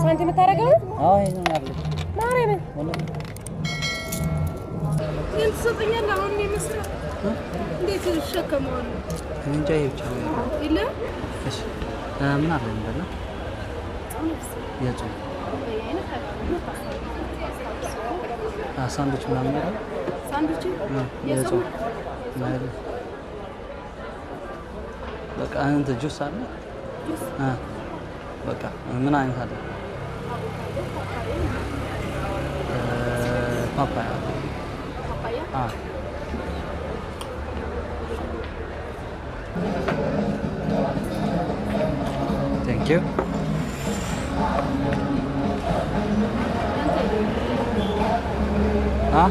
ሳንቲም የምታደርገው ነው? አዎ ይሄ ነው ያለው። ማርያምን ወላሂ ይህን ትሰጠኛለህ? አሁን እኔ መስሪያ እንዴት እሸከመዋለሁ? እኔ እንጃ ይሄ ብቻ ነው ያለው። የለም። እሺ ምን አለ እንበላ? የጾም ሳንዱች ምናምን ነገር ሳንዱች የጾም ማለት በቃ እንትን ጁስ አለ። አ በቃ ምን አይነት አለ? ፓፓያ። ፓፓያ። አ thank you። አ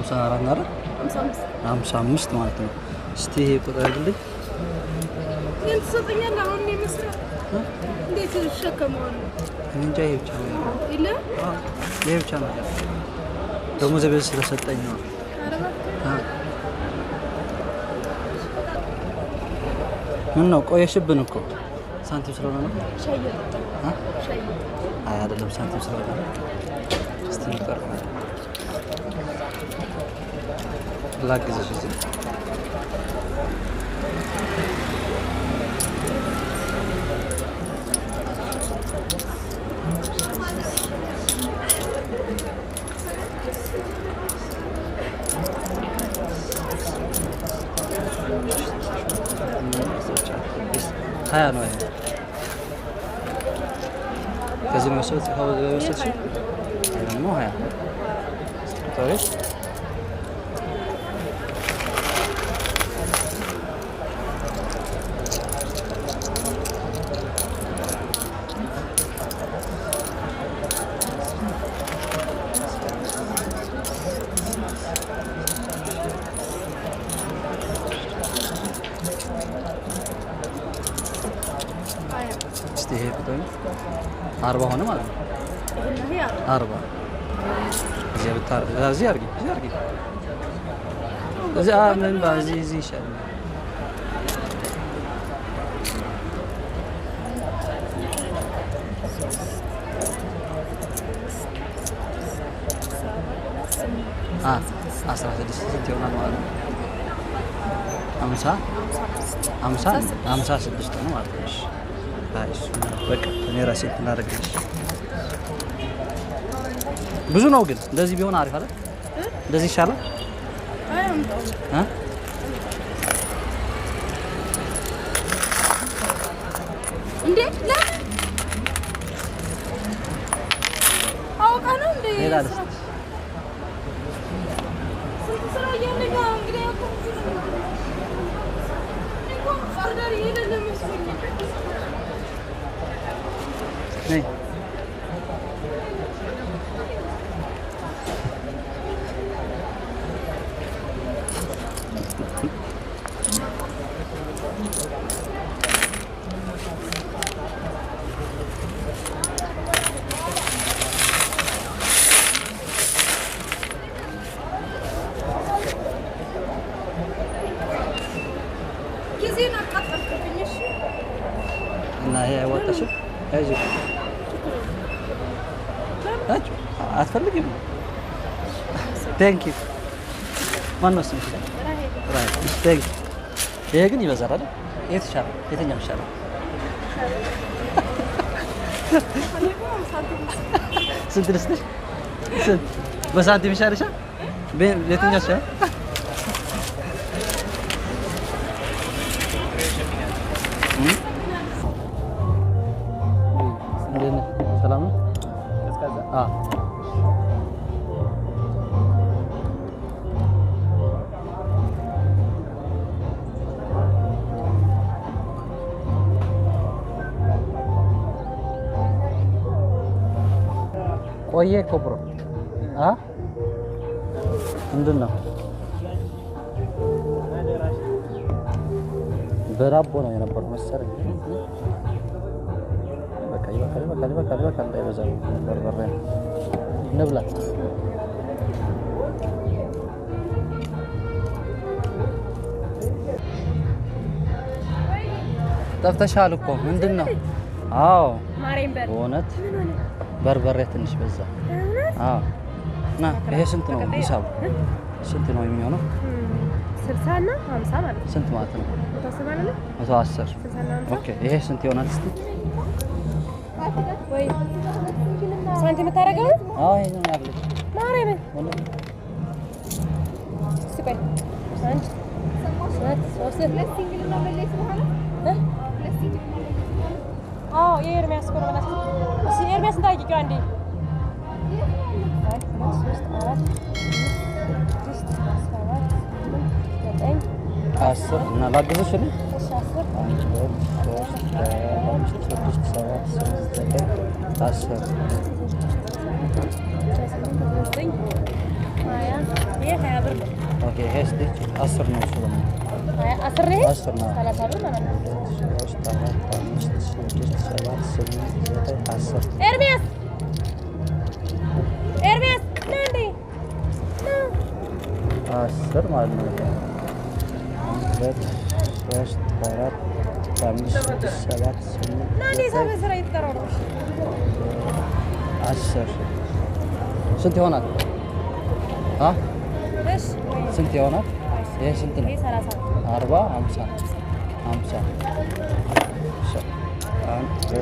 54 ነው አይደል? 55። 55 ማለት ነው። እስቲ ይሄ ቁጥር አድርግልኝ። ይህን ትሰጠኛለህ? አሁን እኔ መስሪያ እንዴት እሸከመዋለሁ? እኔ እንጃ ይሄ ብቻ ነው ያለው። የለም። አዎ ይሄ ብቻ ነው ያለው። ደሞዜ በዚህ ስለሰጠኝ ነው። ኧረ እባክህ። አ ምን ነው ቆየሽብን እኮ። ሳንቲም ስለሆነ ነው። ሻይ እየጠጣሁ። አ ሻይ እየጠጣሁ። አይ አይደለም፣ ሳንቲም ስለሆነ ነው። እስቲ እንቁጠር። ላግዝሽ እዚህ። 20 ነው ይሄ። ከዚህ ነው የወሰድሽው? ይሄ ደግሞ 20። እስቲ ቁጠሪ። 20። እስቲ ይሄ ቁጠሪ። 40 ሆነ ማለት ነው። ይሄን ይሄ 40። 40 እዚህ ብታር እዚህ አድርጊ፣ እዚህ አድርጊ። እዚህ ምን እዚህ እዚህ ይሻላል። አ 16 ስንት ይሆናል ማለት ነው? 50 50 56 ነው ማለት ነው። እሺ አይ እሱ በቃ እኔ ራሴ እንትን ላደርግልሽ። ብዙ ነው ግን እንደዚህ ቢሆን አሪፍ አይደል? እንደዚህ ይሻላል። አይ አምጣው። እ እንዴ ለምን አውቃ ነው እንዴ? ሌላ ስራ ልስጥሽ። ስንት ስራ እያለኝ ነው እንግዲህ እኮ ብዙ ነው። እኔ እኮ order የሌለ መስሎኝ። ነይ። ጊዜን አቃጠልክብኝ። እሺ እና ይሄ አይዋጣሽም? ያዢ። ያቺ አትፈልጊም? Thank you። ማነው ስምሽ? ራሄል። Thank you። ይሄ ግን ይበዛል አይደል? የት ይሻላል? የትኛው ይሻላል? ስንት ልስጥሽ? ስንት በሳንቲም ይሻልሻል? የትኛው ይሻላል? እንዴት ነህ? ሰላም ነው? አዎ። ቆየ እኮ bro። አ ምንድን ነው? በዳቦ ነው የነበረው መሰለኝ። በቃ ይበቃል፣ ይበቃል፣ ይበቃል፣ ይበቃል። እንዳይበዛ በርበሬ እንብላ። ጠፍተሻል እኮ ምንድን ነው? አዎ በእውነት በርበሬ ትንሽ በዛ። አዎ እና ይሄ ስንት ነው ሂሳቡ? ስንት ነው የሚሆነው? 60 እና 50 ማለት ነው። ስንት ማለት ነው? 110። Okay ይሄ ስንት ይሆናል እስቲ? ወይ ሳንቲም የምታደርገው ነው? አዎ ይሄ ነው ያለው። ማርያምን እስቲ ቆይ አንድ ሁለት ሶስት አዎ የኤርሚያስ እኮ ነው። በእናትህ እስኪ ኤርሚያስን ጠይቂው አንዴ። አንድ ሁለት ሶስት አራት ስድስት ሰባት ስምንት ዘጠኝ 10 እና ላግዝሽ እኔ? እሺ 10 1 2 3 4 5 6 7 8 9 10 9 20 ይሄ 20 ብር ነው። Okay ይሄ ስንት? 10 ነው እሱ ደግሞ 20 10 ይሄ 10 ነው። 30 ብር ማለት ነው። 3 4 5 6 7 8 9 10 ኤርሚያስ ኤርሚያስ ና እንዴ ና 10 ማለት ነው። 1 2 3 4 5 6 7 8 ና እንዴ 9 ስራ እየተጠራሁ ነው። 10 ስንት ይሆናል? እሺ ስንት ይሆናል? ይሄ ስንት ነው? ይሄ 30 40 50 50 1 2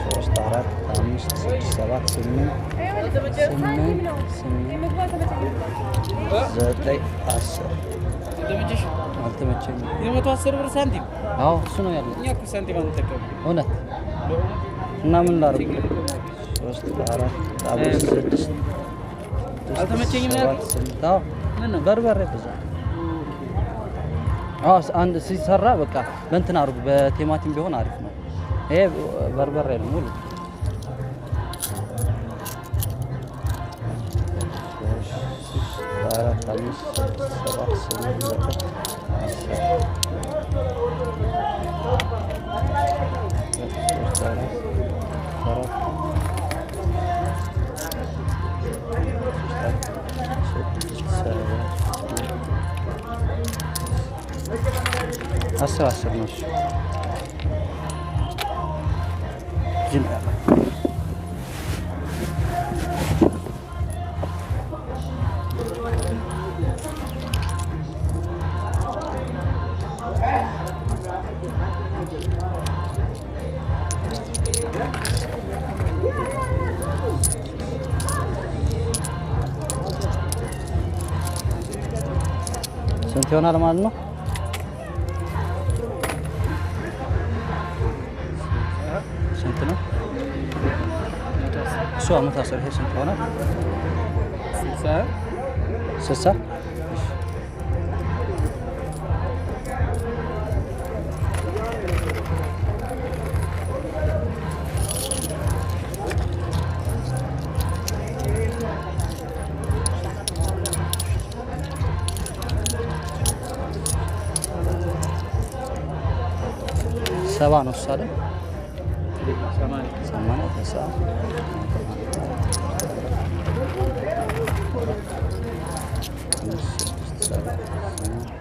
3 4 5 6 7 8 8 9 10 አልተመቸኝም። የ110 ብር ሳንቲም። አዎ እሱ ነው ያለው። እኛ እኮ ሳንቲም አንጠቀምም። እውነት እና ምን ላድርግ? 3 4 5 6 አልተመቸኝም ነው ያልከኝ? 7 8 አዎ ምን ነው? በርበሬ በዛ። አዎ አንድ ሲሰራ በቃ በእንትን አድርጉ፣ በቲማቲም ቢሆን አሪፍ ነው። ይሄ በርበሬ ነው ሙሉ። 3 4 5 6 7 8 9 10 3 4 6 7 10 10 ነው። እዚህ ነው ያለው። ስንት ይሆናል ማለት ነው? ስንት ነው እሱ? 110። ይሄ ስንት ይሆናል? 60 70 ነው እሱ አይደል? 80 9 5 6 7 8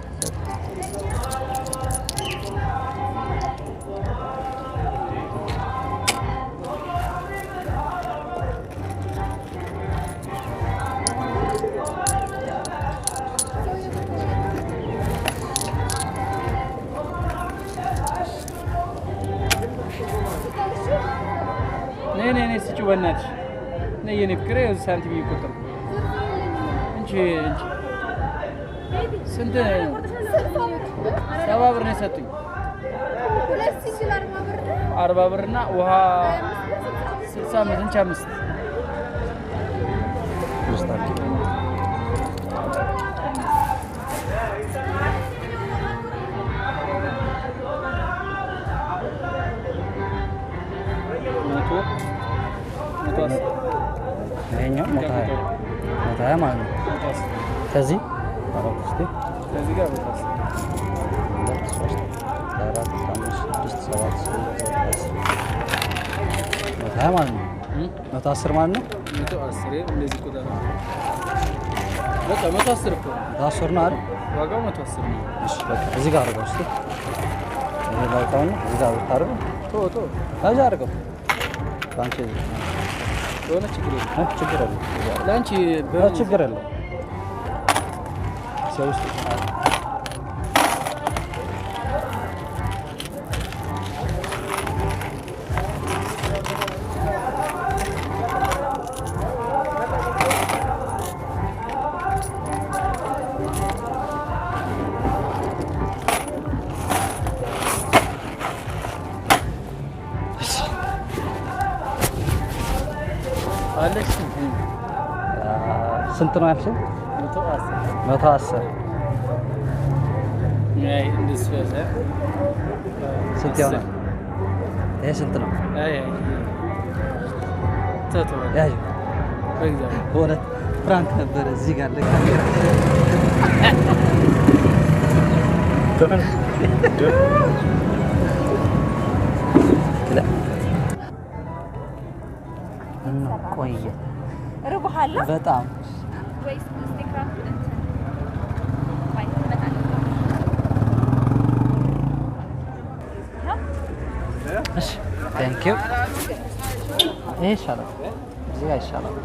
ነይ ነይ ነይ ስጪው በእናትሽ ነይ የኔ ፍቅር። ይኸው ሳንቲም እየቆጠርኩ እንቺ እንቺ ስንት 70 ብር ነው የሰጡኝ። 40 ብር እና ውሃ 65 እንቺ 5 ይሄኛው 120 120 ማለት ነው። ከዚህ አራት እስቲ ከዚህ ጋር 110 2 3 4፣ 5፣ 6፣ 7፣ 8፣ 9፣ 120 ማለት ነው። 110 ማለት ነው። 110 እንደዚህ ቁጥር በቃ 110 እኮ ነው። 110 ነው አይደል? ዋጋው 110 ነው። እሺ በቃ እዚህ ጋር አድርገው እስኪ። ይሄ ላውጣውና እዚህ ጋር ብታደርገው ቶ ቶ እዚህ አድርገው። በአንቺ እዚህ የሆነ ችግር የለም። ችግር የለም። ለአንቺ ችግር የለም። ሰው ውስጥ አለች። ስንት ነው ያልሽኝ? 110። 110። አይ እንደሱ ያዘ። ስንት ይሆናል? ይሄ ስንት ነው? አይ አይ ቶ ቶ ያዥ። በእግዚአብሔር በእውነት prank ነበረ። እዚህ ጋር ለካሜራ ቆየ። ርቦሃል በጣም። ወይስ steak wrap እንትን ቆይ ትመጣለህ። እሺ thank you። ይሄ ይሻላል፣ እዚህ ጋር ይሻላል።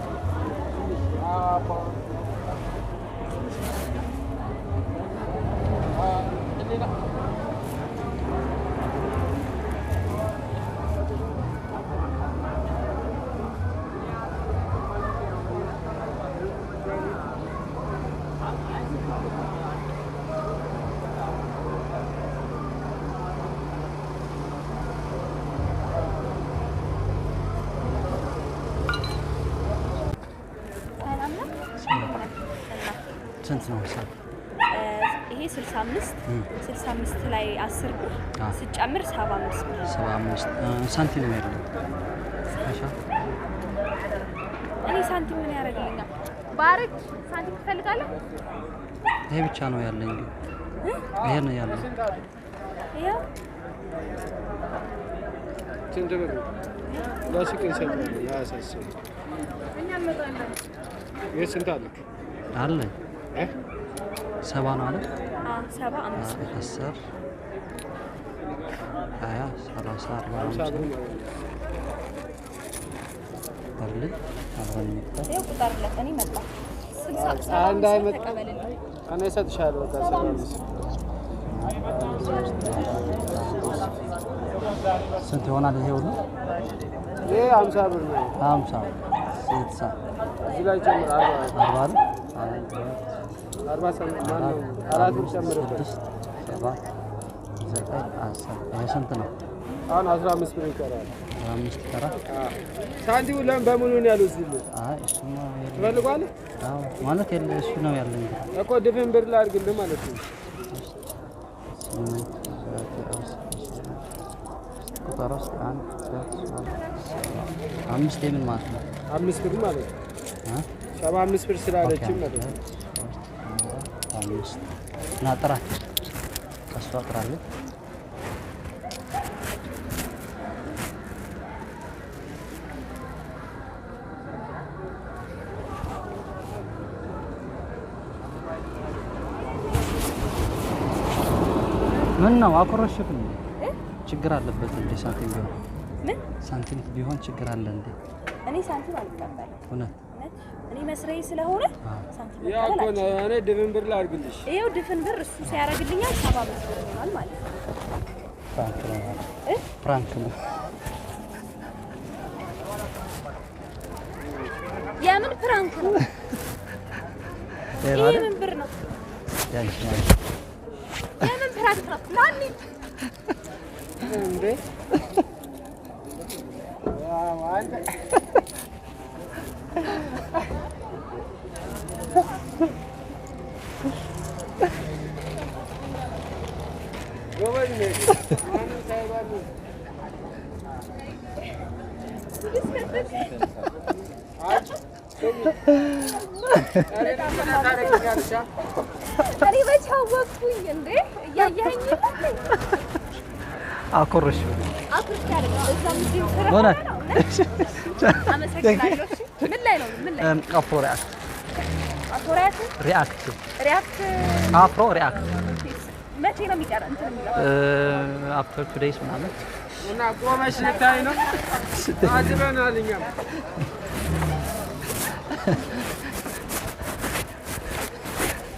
ሰላም ነው? ስንት ነው ሂሳብ? ይሄ 65፣ 65 ላይ 10 ብር ስጨምር 75 ብር። 75 ሳንቲም ነው ያለው። እሺ። እኔ ሳንቲም ምን ያደርግልኛል? ባርክ ሳንቲም ትፈልጋለህ? ይሄ ብቻ ነው ያለኝ። ይሄ ነው ያለኝ። ይኸው። ስንት ብር ነው? ለሱቅ እንሰጣለን። አያሳስብም። ይህ ስንት አለክ? አለኝ። እ? 70 ነው አለ። አዎ 75 ብር። 10፣ 20፣ 30፣ 40፣ 50 50 ብር ማለት ነው። አለኝ። አብረን እንቁጠር። ይኸው ቁጠርለት። እኔ መጣሁ። 60 አንድ 75 ብር አይመጣ ተቀበልልኝ። እኔ እሰጥሻለሁ። በቃ 75። ስንት ይሆናል ይሄ ሁሉ? ይሄ 50 ብር ነው። 50፣ 60። እዚህ ላይ ጨምር 40። 40 አይደል? አንድ፣ ሁለት፣ 40 ማነው? 4 ብር አምስት፣ ጨምርበት። 6፣ 7፣ 9፣ 10። ይሄ ስንት ነው? አሁን 15 ብር ይቀራል። 15 ይቀራል። ሳንቲሙ ለምን በሙሉ ነው ያሉት? እዚህ አይ እሱማ የለም። ትፈልጓለህ? አዎ ማለት የለ እሱ ነው ያለኝ። እኮ ድፍን ብር ላድርግልህ ማለት ነው። 8፣ 9፣ 10፣ ቁጥር ውስጥ አንድ፣ ሁለት፣ ሶስት፣ ሰባት፣ አምስት የምን ማለት ነው? 5 ብር ማለት ነው። እ? 75 ብር okay፣ ስላለችም አንድ፣ ማለት ነው። ሁለት፣ ሶስት፣ አራት፣ አምስት እና ጥራ ከእሷ ጥራለች። ምን ነው አኮረሽክ እንዴ? ችግር አለበት እንዴ ሳንቲም ቢሆን? ምን? ሳንቲም ቢሆን ችግር አለ እንዴ? እኔ ሳንቲም አልቀበልም። እውነት? እውነት እኔ መስሪያዬ ስለሆነ ሳንቲም ያ መቀበል እኮ ነው። አልችልም። እኔ ድፍን ብር ላድርግልሽ። ይኸው ድፍን ብር እሱ ሲያደርግልኛል 75 ብር ይሆናል ማለት ነው። prank ነው ማለት እ? prank ነው። የምን prank ነው? ይሄ ይሄ ማለት ምን ብር ነው? ያንቺ ማለት የምን prank ነው? ማን እንዴ wow አንተ ጎበዝ ነህ። ማንም ሳይባል አንቺ ስሚ፣ ኧረ ምን ታደርጊኛለሽ? እኔ መቼ አወቅኩኝ እንዴ? እያየኸኝ የለ እንዴ? አኮረሽ። አኩርቼ አይደለም፣ እዛም እዚህም ስራ ሆነ። ነው። አመሰግናለሁ። እሺ፣ ምን ላይ ነው? ምን ላይ? Afro React። Afro React? React። React። Afro React። መቼ ነው የሚቀር እንትን የሚለው? After 2 days ምናምን። እና ቆመሽ ልታይ ነው፣ አዝበናል እኛም።